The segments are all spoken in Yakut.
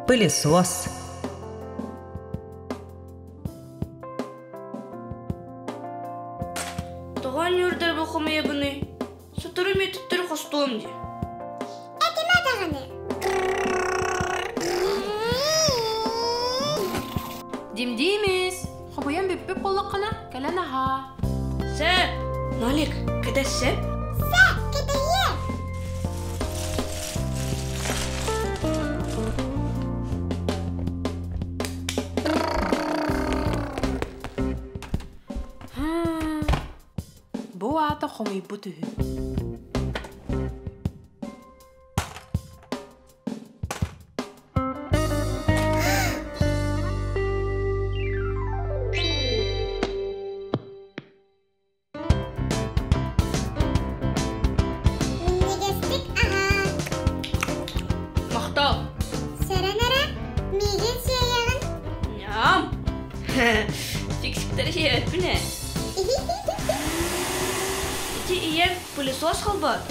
Пылесос. Тоҕо ньуурдарбы хомуйабыный? Сотору мүөтүттэри хостуом дии. Этимэ даҕаны. Димдиимис, хомуйан бүппүт буоллаххына, кэлэн аһаа. Сэ, Нолик, кэтэссэ? Сэ, кэтэһиэ. Бу аата хомуйбут үһү. Минньигэстик аһаа. Махтал. Сэрэн эрэ, миигин сиэйэҕин. Ньаам. Фиксиктери сиэбэппин ээ. Ити ийэм пылесос холбоот.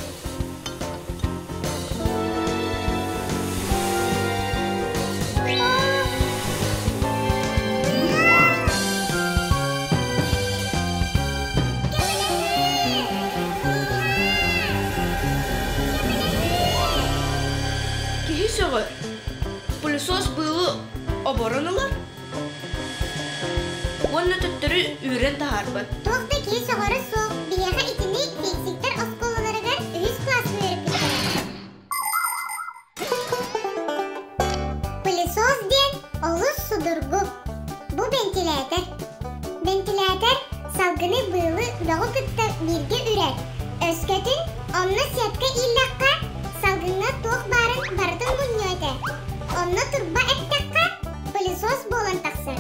Киһи сөҕөр. Пылесос быылы оборон ылар уонна төттөрү үүрэн таһаарбат. Туох да киһи сөҕөрө суох, биһиэхэ итини физиктэр оскуолаларыгар үһүс кылааска үөрэппиттэрэ. Пылесос диэн олус судургу. Бу бэнтилээтэр. Бэнтилээтэр салгыны быылы бөҕү кытта бииргэ үрэр. Өскөтүн онно сетка ииллэххэ, салгыҥҥа туох баарын барытын мунньуо этэ. Онно турба эттэххэ, пылесос буолан тахсар.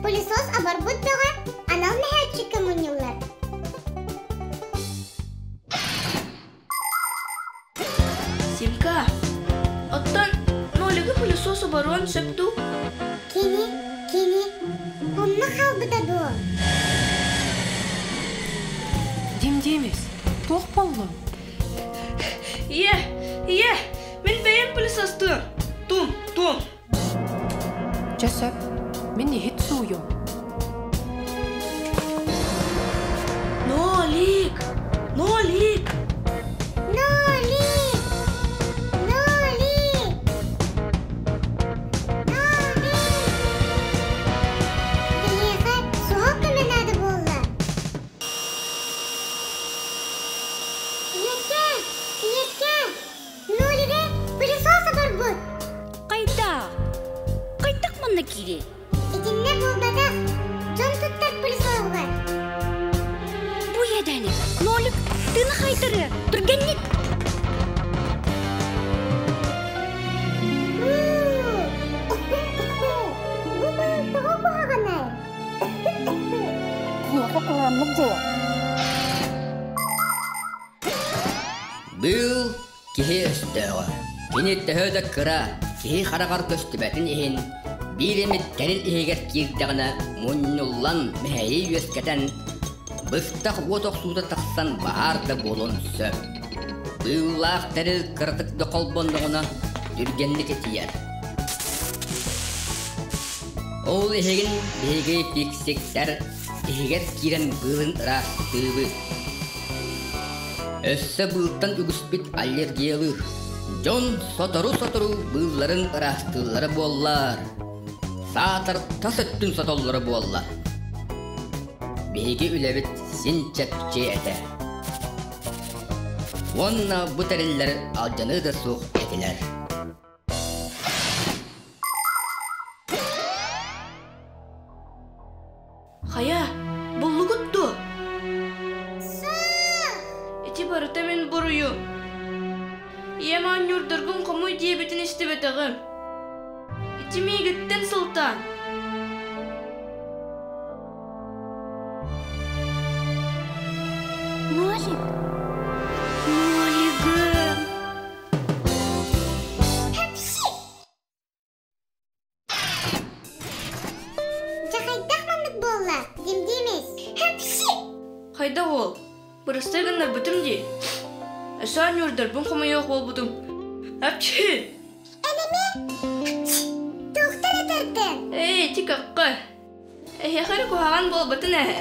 Пылесос оборбут бөҕө анал мөһөөччүккэ мунньуллар. Симка, оттон нолигы пылесос оборуон сөп дуу? Кини, кини, онно хаалбыта дуо? Дим-Димис, туох буоллуҥ? Ийэ, ийэ, мин бэйэм пылесостуом. Тум, тум. Чэ сөп, мин иһит сууйуом. Нолик! Нолик! Нолик! Нолик! Нолик! Биһиэхэ суһал көмө наада буолла. Ийэккэ! Ийэккэ! Нолига пылесос оборбут! Хайдах? Хайдах манна киирэй? Итиннэ буолбатах, дьон туттар пылесоһугар. Бу иэдээни, Нолик, тыына хайтарыа, түргэнник! Бу быыл тоҕо куһаҕанай? Киһиэхэ куһаҕаннык дьайар. Быыл киһи өстөөҕө. Кини төһө да кыра, киһи хараҕар көстүбэтин иһин, биир эмит тэрил иһигэр киирдэҕинэ мунньуллан мэһэйи үөскэтэн, быстах уот охсуута тахсан баһаар да буолуон сөп. Быыллаах тэрил кыратык да холбонноҕуна түргэнник итийэр. Ол иһигин биһиги фиксиктэр иһигэр киирэн быылын ыраастыыбыт. Өссө быылтан үгүспүт аллергиялыыр. Дьон сотору-сотору быылларын ыраастыыллара буоллар, саатар тас өттүн сотоллоро буоллар. Биһиги үлэбит син чэпчиэ этэ. Уонна бу тэриллэр алдьаныы да суох этилэр. Хайа, буллугут дуо? Суох! Ити барыта мин буруйум. Ийэм оонньуурдаргын хомуй диэбитин истибэтэҕим. Ити миигиттэн сылтаан. Нолик! Нолигым! Хапси! Дьэ хайдах маннык буолла, Димдимис? Хапси! Хайдах ол? Бырастыы гыннарбытым дии. Өссө оонньуурдарбын хомуйуох буолбутум. Апчхи! Эн эмиэ туохтан этэрдэн? Эй, ити көххө. Эһиэхэ эрэ куһаҕан буолбатын ээ.